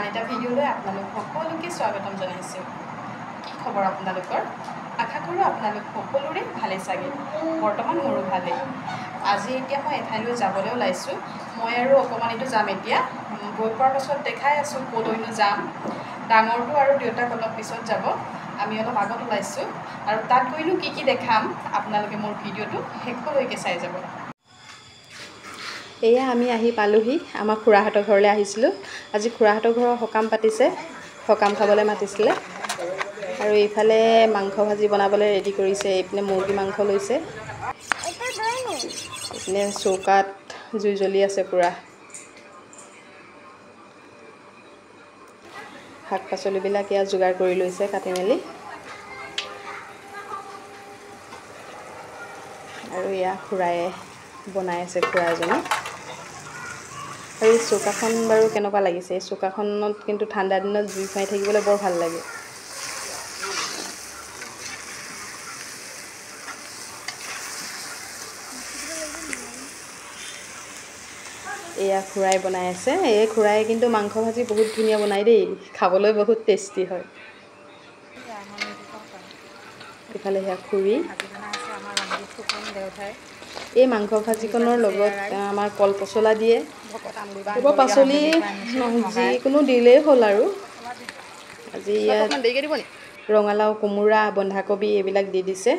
এটা ভিডিঅ'লৈ আপোনালোক সকলোকে স্বাগতম জনাইছোঁ। কি খবৰ আপোনালোকৰ? আশা কৰোঁ আপোনালোক সকলোৰে ভালে চাগে। বৰ্তমান মোৰো ভালেই। আজি এতিয়া মই এঠাইলৈ যাবলৈ ওলাইছোঁ। মই আৰু অকণমানিটো যাম। এতিয়া গৈ পোৱাৰ পাছত দেখাই আছোঁ ক'লৈনো যাম। ডাঙৰটো আৰু দেউতাক অলপ পিছত যাব, আমি অলপ আগত ওলাইছোঁ। আৰু তাত গৈনো কি কি দেখাম আপোনালোকে মোৰ ভিডিঅ'টো শেষলৈকে চাই যাব। এয়া আমি আহি পালোহি, আমাৰ খুৰাহঁতৰ ঘৰলৈ আহিছিলোঁ। আজি খুৰাহঁতৰ ঘৰৰ সকাম পাতিছে, সকাম খাবলৈ মাতিছিলে। আৰু এইফালে মাংস ভাজি বনাবলৈ ৰেডি কৰিছে। এইপিনে মুৰ্গী মাংস লৈছে, এইপিনে চৌকাত জুই জ্বলি আছে পূৰা। শাক পাচলিবিলাক ইয়াত যোগাৰ কৰি লৈছে কাটি মেলি। আৰু এয়া খুৰায়ে বনাই আছে, খুৰা এজনে। আৰু এই চৌকাখন বাৰু কেনেকুৱা লাগিছে? এই চৌকাখনত কিন্তু ঠাণ্ডা দিনত জুই ফুৱাই থাকিবলৈ বৰ ভাল লাগে। এয়া খুৰাই বনাই আছে। এই খুৰাই কিন্তু মাংস ভাজি বহুত ধুনীয়া বনায় দেই, খাবলৈ বহুত টেষ্টি হয়। ইফালে সেয়া খুৰী। এই মাংস ভাজিকণৰ লগত আমাৰ কল পচলা দিয়ে, এইবোৰ পাচলি যিকোনো দিলেই হ'ল। আৰু আজি ইয়াত ৰঙালাও, কোমোৰা, বন্ধাকবি এইবিলাক দি দিছে।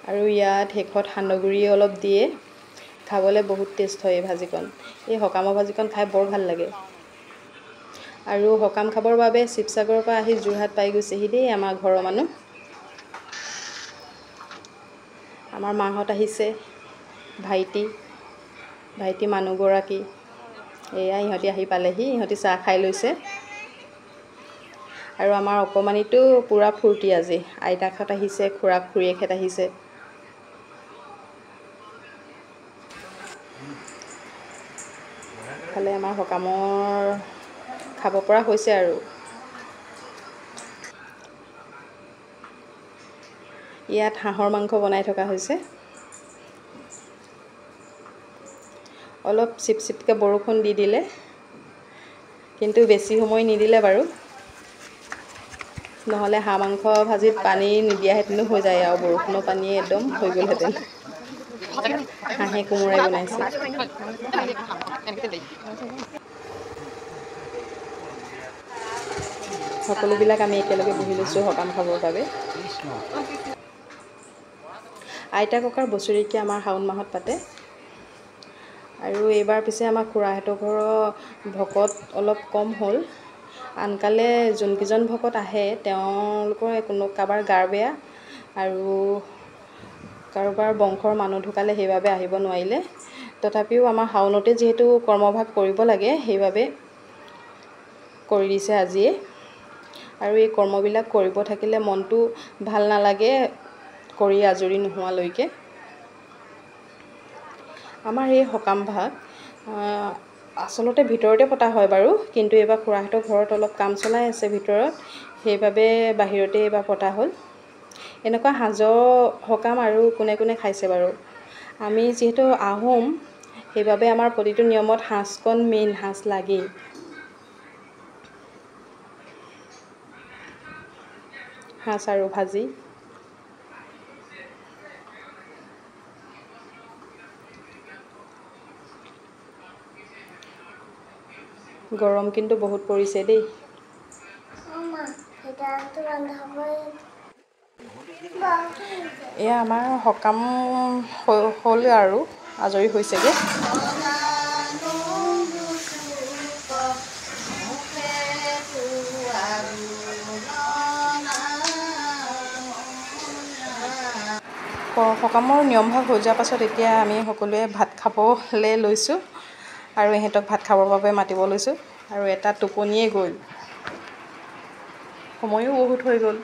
আৰু ইয়াত শেষত সান্দহগুড়ি অলপ দিয়ে। খাবলৈ বহুত টেষ্ট হয় এই ভাজিকণ। এই সকামৰ ভাজিকণ খাই বৰ ভাল লাগে। আৰু সকাম খাবৰ বাবে শিৱসাগৰৰ পৰা আহি যোৰহাট পাই গৈছেহি দেই আমাৰ ঘৰৰ মানুহ। আমাৰ মাহঁত আহিছে, ভাইটি, ভাইটি মানুহগৰাকী। এয়া ইহঁতি আহি পালেহি, ইহঁতি চাহ খাই লৈছে। আৰু আমাৰ অকণমানিটো পূৰা ফূৰ্তি আজি। আইতাকহঁত আহিছে, খুৰাক খুৰীয়েকহঁত আহিছে। ইফালে আমাৰ সকামৰ খাব পৰা হৈছে। আৰু ইয়াত হাঁহৰ মাংস বনাই থকা হৈছে। অলপ চিপ চিপকৈ বৰষুণ দি দিলে, কিন্তু বেছি সময় নিদিলে বাৰু, নহ'লে হাঁহ মাংস ভাজিত পানী নিদিয়াহেঁতেনো হৈ যায় আৰু বৰষুণৰ পানীয়ে একদম হৈ গ'লহেঁতেন। হাঁহে কোমোৰাই বনাইছে। সকলোবিলাক আমি একেলগে বহি লৈছোঁ সকাম খাবৰ বাবে। আইতা ককাৰ বছৰেকীয়া আমাৰ শাওণ মাহত পাতে। আৰু এইবাৰ পিছে আমাৰ খুৰাহঁতৰ ঘৰৰ ভকত অলপ কম হ'ল। আনকালে যোনকেইজন ভকত আহে তেওঁলোকৰ কোনো কাৰোবাৰ গাৰ বেয়া আৰু কাৰোবাৰ বংশৰ মানুহ ঢুকালে, সেইবাবে আহিব নোৱাৰিলে। তথাপিও আমাৰ শাওণতে যিহেতু কৰ্মভাগ কৰিব লাগে, সেইবাবে কৰি দিছে আজিয়ে। আৰু এই কৰ্মবিলাক কৰিব থাকিলে মনটো ভাল নালাগে কৰি আজৰি নোহোৱালৈকে। আমাৰ এই সকামভাগ আচলতে ভিতৰতে পতা হয় বাৰু, কিন্তু এইবাৰ খুৰাহঁতৰ ঘৰত অলপ কাম চলাই আছে ভিতৰত, সেইবাবে বাহিৰতে এইবাৰ পতা হ'ল। এনেকুৱা সাজৰ সকাম আৰু কোনে কোনে খাইছে বাৰু? আমি যিহেতু আহোম, সেইবাবে আমাৰ প্ৰতিটো নিয়মত সাজকণ মেইন, সাজ লাগেই। সাজ আৰু ভাজি। গৰম কিন্তু বহুত পৰিছে দেই। এয়া আমাৰ সকাম হ'ল আৰু আজৰি হৈছেগৈ। সকামৰ নিয়মভাগ হৈ যোৱাৰ পাছত এতিয়া আমি সকলোৱে ভাত খাবলৈ লৈছোঁ। আৰু ইহঁতক ভাত খাবৰ বাবে মাতিব লৈছোঁ। আৰু এটা টোপনিয়ে গ'ল, সময়ো বহুত হৈ গ'ল।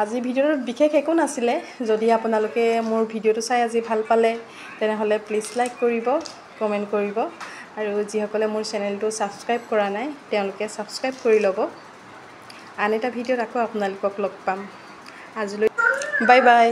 আজি ভিডিঅ'টোত বিশেষ একো নাছিলে। যদি আপোনালোকে মোৰ ভিডিঅ'টো চাই আজি ভাল পালে তেনেহ'লে প্লিজ লাইক কৰিব, কমেণ্ট কৰিব। আৰু যিসকলে মোৰ চেনেলটো ছাবস্ক্ৰাইব কৰা নাই তেওঁলোকে ছাবস্ক্ৰাইব কৰি ল'ব। আন এটা ভিডিঅ'ত আকৌ আপোনালোকক লগ পাম। আজিলৈ বাই বাই।